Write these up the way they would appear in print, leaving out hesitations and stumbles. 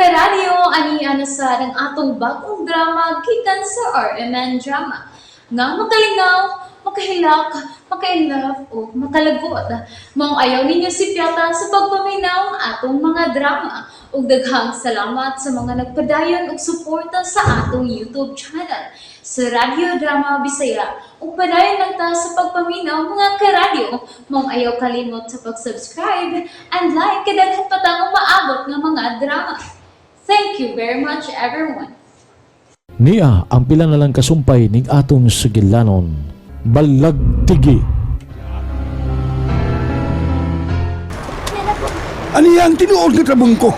Karadyo, ani na sa ang atong bagong drama gikan sa RMN Drama nga makalingaw, makahilak, maka-inlove o makalagot. Maong ayaw ninyo sipyata sa pagpaminaw ang atong mga drama. Ug daghang salamat sa mga nagpadayon og suporta sa atong YouTube channel sa Radyo Drama Bisaya. Ug padayon lang ta sa pagpaminaw, mga karadyo. Maong ayaw kalimot sa pag-subscribe and like kay daghan pa tang umaabot nga mga drama. Thank you very much, everyone. Niya ang pila na lang kasumpay ning atong sugilanon. Balagtigi. Aniya ang tinuod nga trabong ko.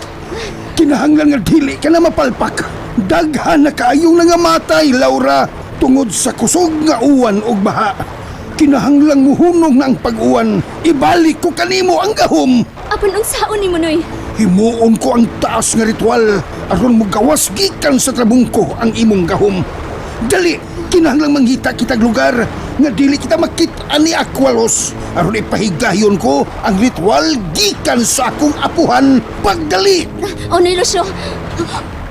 Kinahanglan nga dili ka na mapalpak. Daghan na kaayong nangamatay, Laura, tungod sa kusog nga uwan ug baha. Kinahanglang muhunong na ang pag-uwan. Ibalik ko kanimo ang gahom. Apan unsaon nimo, Noy? Himuon ko ang taas nga ritual aron mogawas gikan sa trabong ko ang imong gahom. Dali, kinahanglang manghita kitag lugar nga dili kita makit-an ni Aqualos aron ipahigayon ko ang ritual gikan sa akong apuhan pagdali. O, Noy Lucio.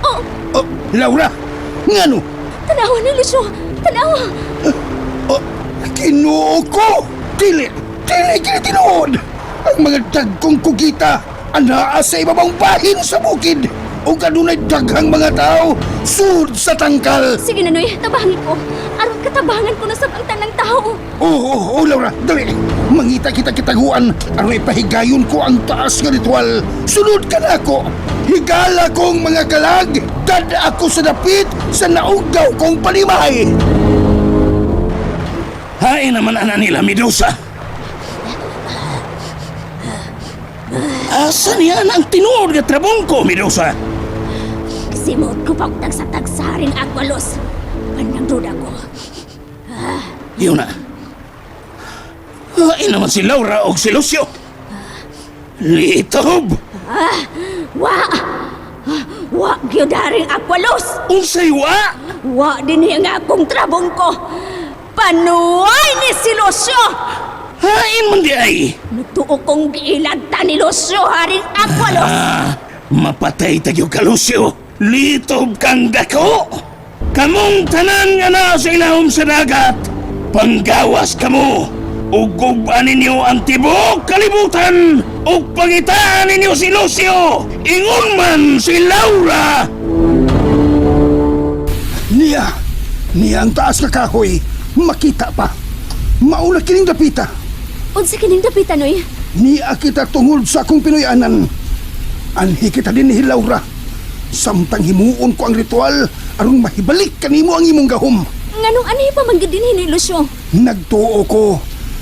Oh, Oh, Laura, ngano? tanawa, Noy Lucio. Tanawa. Oh, Ginoo ko! Dili, dili kini tinuod! Ang mga dagkong kugita anaa sa ibabang bahin sa bukid ug adunay daghang mga tao sud sa tangkal. Sige na, Noy. Tabangi ko. Aron katabangan ko na sa ang tanang tao. Oo, oh, Laura, dali. Mangita kita kitaguan aron ipahigayon ko ang taas nga ritual. Sunod ka na ako. Higala kong mga kalag, dad ako sa dapit sa naugaw kong palimay. Hain naman ana nila, Medusa. Asa niya ang tinuod nga trabong ko, Medusa? Simot ko pag tagsa-tagsarin, Aqualos. Panang duda ko. Yun na. Hain naman si Laura o si Lucio. Litob! Wa! Wa gyud haring Aqualos! Unsay wa? Wa din nga akong trabong ko. Panuay ni si Lucio! Hain man di ay. Nagtuo kong giilagta ni Lucio, haring Aqualos! Ah, mapatay tagyo ka, Lucio. Litob kang dako. Kamong tanan nga naa sa ilawom sa dagat. Panggawas kamo. Uguban ninyo ang tibuok kalibutan. Ug pangitaan ninyo si Lucio. Ingon man si Laura. Niya, niya ang taas nga kahoy. Makita pa. Mauna kining dapita. Unsa kining dapita, Noy? Niya kita tungod sa akong Pinoyanan. Anhi kita din ni Laura. Samtang himuon ko ang ritual aron mahibalik kanimo ang imong gahom. Nganong anhi pa man gyud dinhi ni Lucio? Nagtuo ko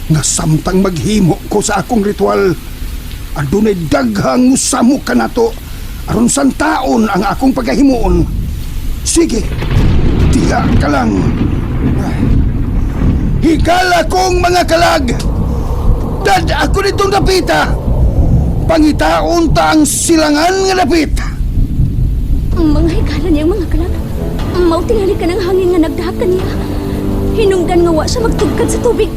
nga samtang maghimo ko sa akong ritual, adunay daghang musamo kanato aron santaon ang akong pagkahimuon. Sige, diha ka lang. Higala kong mga kalag. Dad ako nitong dapita. Pangitaon ta ang silangan nga dapit. Mga higala niyang mga kalag. Mao tingali ka ng hangin nga nagdahak niya. Hinungdan nga wa siya magtugkad sa tubig.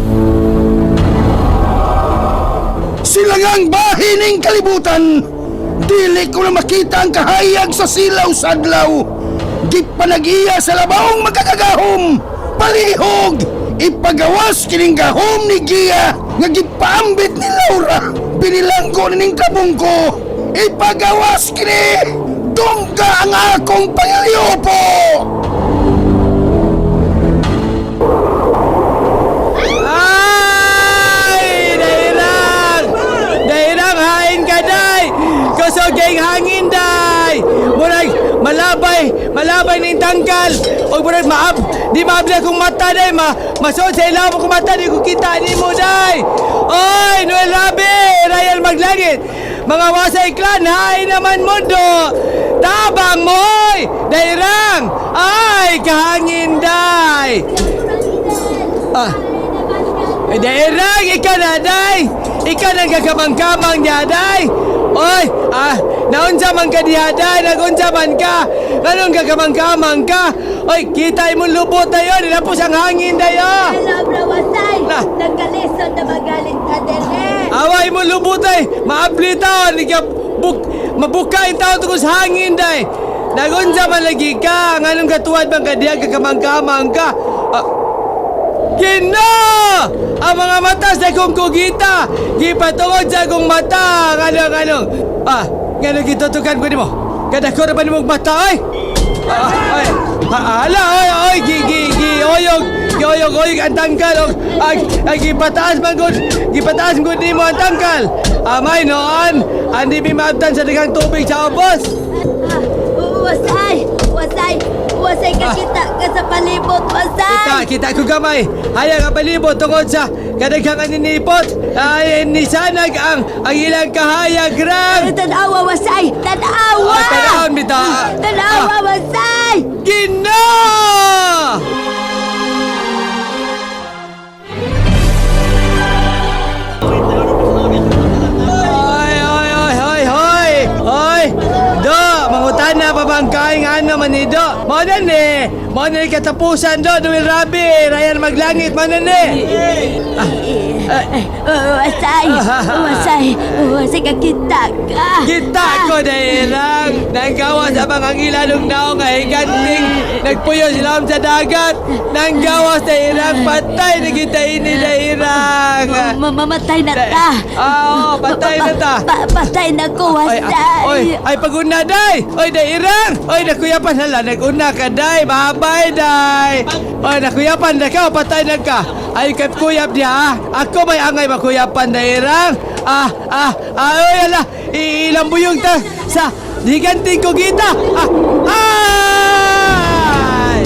Silangang bahining kalibutan. Dili ko na makita ang kahayag sa silaw sa adlaw. Gipanag-iya sa labawng magkakagahom. Palihog! Ipagawas kining gahom ni Gia nga gipaambit ni Laura. Binilanggo nining kabong ko. Ipagawas kini! Dungga ang akong pangalyopo! Ay! Dairang! Dairang, hain ka, day! Kusog kayong hangin, day! Murag, malabay, malabay ning tangkal! O murag, maab, di maabli akong mata, day! Ma, masuod sa ilawom akong mata, di ko kita ni mo, day! Oy, Noel Rabi! Ryan Maglangit! Mga wasay clan, hain naman mundo! Tabang mo, oy! Dairang! Ay, kahangin, day! Ah, eh, dairang, ikaw na, day! Ikaw nang kakamang-kamang niya, day! Oy, ah, naunsa man ka diha, day! Nagunsa man ka! Anong kakamang-kamang ka? Oy, kita imong lubot dayo! Nilapos ang hangin, dayo! Hello, Brawasay! Na. Nagkalisod na magalit ka din eh! Awa imong lubot ay! Maabli taon! Ikaw, buk, Mabuka yung tao tungkol sa hangin, day! Nagunsa man lagi ka! Nganong katuwad man ka diyan, kakamangkamang ka! Ah, Gina! Ang mga mata sa akong kugita! Gipatungod sa akong mata! Nganong, nganong? Ah, nganong gitutukan ko nimo? Kadako na ba nimong mata, ay? Ah, ay, ah, ala, ay, ay, gi, gi, gi, oyog, gi, oyog, oyog, ang tangkal, og, ag, ag, gipataas man gud, gipataas man gud nimo ang tangkal. Amay, noon, andi mi maabtan sa daghang tubig sa ubos. Ah, wasay! Wasay! Wasay ka kita ka sa palibot! Kita, Wasay! kita ko gamay. Hayang ang palibot tungod sa kadaghang aninipot. Ay, nisanag ang ilang kahayag rang. Tanawa, wasay! Tanawa! Ah, tanawon, bitaw. Tanawa, wasay! Gina! Ay, ay, ay, ay, ay, ay! Do, mangutan na pa bang kaing ano man ni Do? Mao na ni, mao na ni katapusan do, Duwil Rabi, Ryan Maglangit, mao na ni. Wasay! Wasay! Wasay ka kita ka! Kita ko dahil lang nanggawas sa mga ilanong naong nga higanting nagpuyo sila sa dagat. Nanggawas dahil patay na kita ini dahil. Mamamatay na ta! Ah, oo, patay na ta. Patay na ko, Ay, wasay! ah, oy, ay paguna day. Oy, dairang. Oy, nakuyapan hala, naguna ka day. Babay day. Oy, nakuyapan na ka, patay na ka. Ay, kay kuyap niya ah. Ako may angay makuyapan dairang. Ah, ah, ah, oy, ala. Ilang buyong ta sa higanting ko kita. Ah, ay!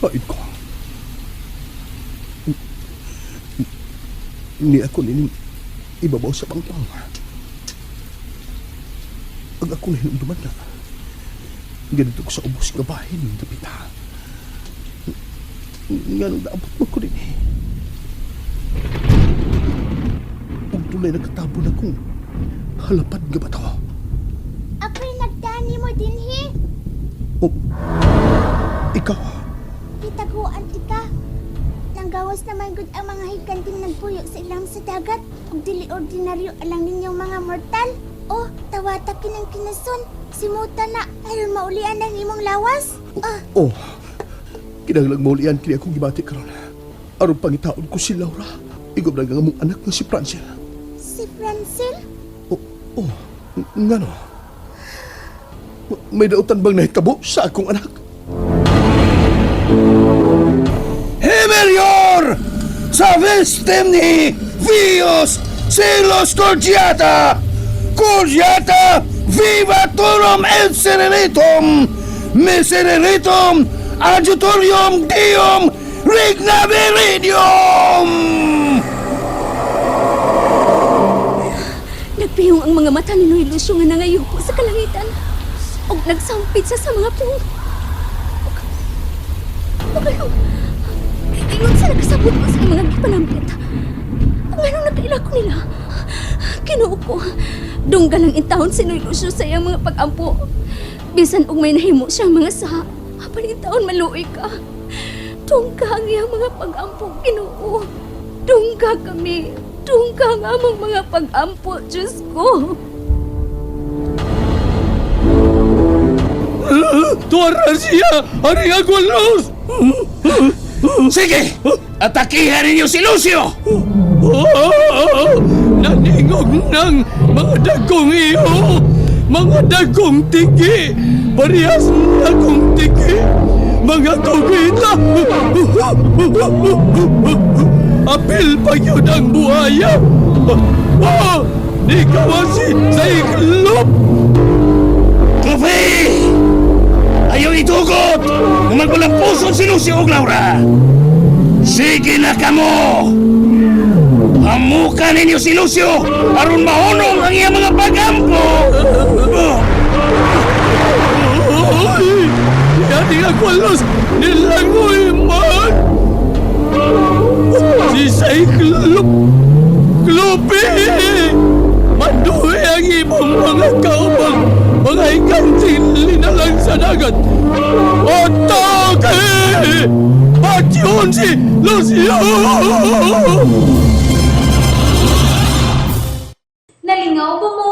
Ay ko. Ni ako nining ibabaw sa pangpang. Ang ako na hinumduman na. Ganito ko sa ubos nga bahin ng dapita. Nga nung naabot mo ko din eh. Ug dunay nakatabo na kong halapad nga bato. Ako'y nagdani mo dinhi. O, ikaw, Gitaguan tika. Nanggawas naman gud ang mga higanting nagpuyo sa ilang sa dagat. Ug dili ordinaryo alang ninyong mga mortal. Oh, tawata kinang kinason. Simuta na aron maulian ang imong lawas. Ah, oh, kinahanglang maulian kini akong gibati karon. Aron pangitaon ko si Laura. Igob lang ang among anak nga si Francel. Si Francel? Oh, oh, ngano? May dautan bang nahitabo sa akong anak? Hemelior! Sa vestemni vios silos cordiata! Cordiata viva turum et serenitum! Misereritum adjutorium Deum regna viridium! Nagpihong ang mga mata ni Noy Lucio nga nangayuko sa kalangitan. Og nagsampit siya sa mga pung. Og ano, ingon sa nakasabot ko sa mga gipanampit. Ang anong nakaila ko nila? Kinuo ko. Dungga lang intawon si Noy Lucio sa iyang mga pag-ampo. Bisan og may nahimo siyang mga saha, apan intawon maluoy ka. Dungga ang iyang mga pag-ampo, Ginoo. Dungga kami. Dungga ang among mga pag-ampo, Diyos ko. Tuwara siya! Ari Agualos! Sige! Atakihan ninyo si Lucio! Naningog ng mga dagkong iyo! Mga dagkong tiki! Parehas dagkong tiki! Mga kugita! Apil pa yun ang buhaya! Oh! Di kawasi sa iklop! Kofi! Ayaw itugot! Kung magwalang puso si Lucio ug Laura! Sige na kamo! Hamukan ninyo si Lucio aron mahunong ang iyang mga pagampo! Ay! Yati Agualos! Nilangoy man! Si Cyclop! Klope! Manduhi ang imong mga kaubang mga ikanting linalang sa dagat! Atake! Patyon si Lucio! Nalingaw ba mo?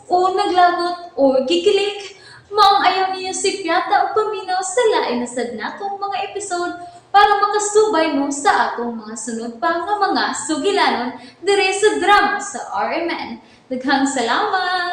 O naglagot o gikilig? Maong ayaw niyo si Piata o paminaw sa lain na sad natong mga episode para makasubay mo sa atong mga sunod pa nga mga sugilanon dire sa drama sa RMN. Daghang salamat!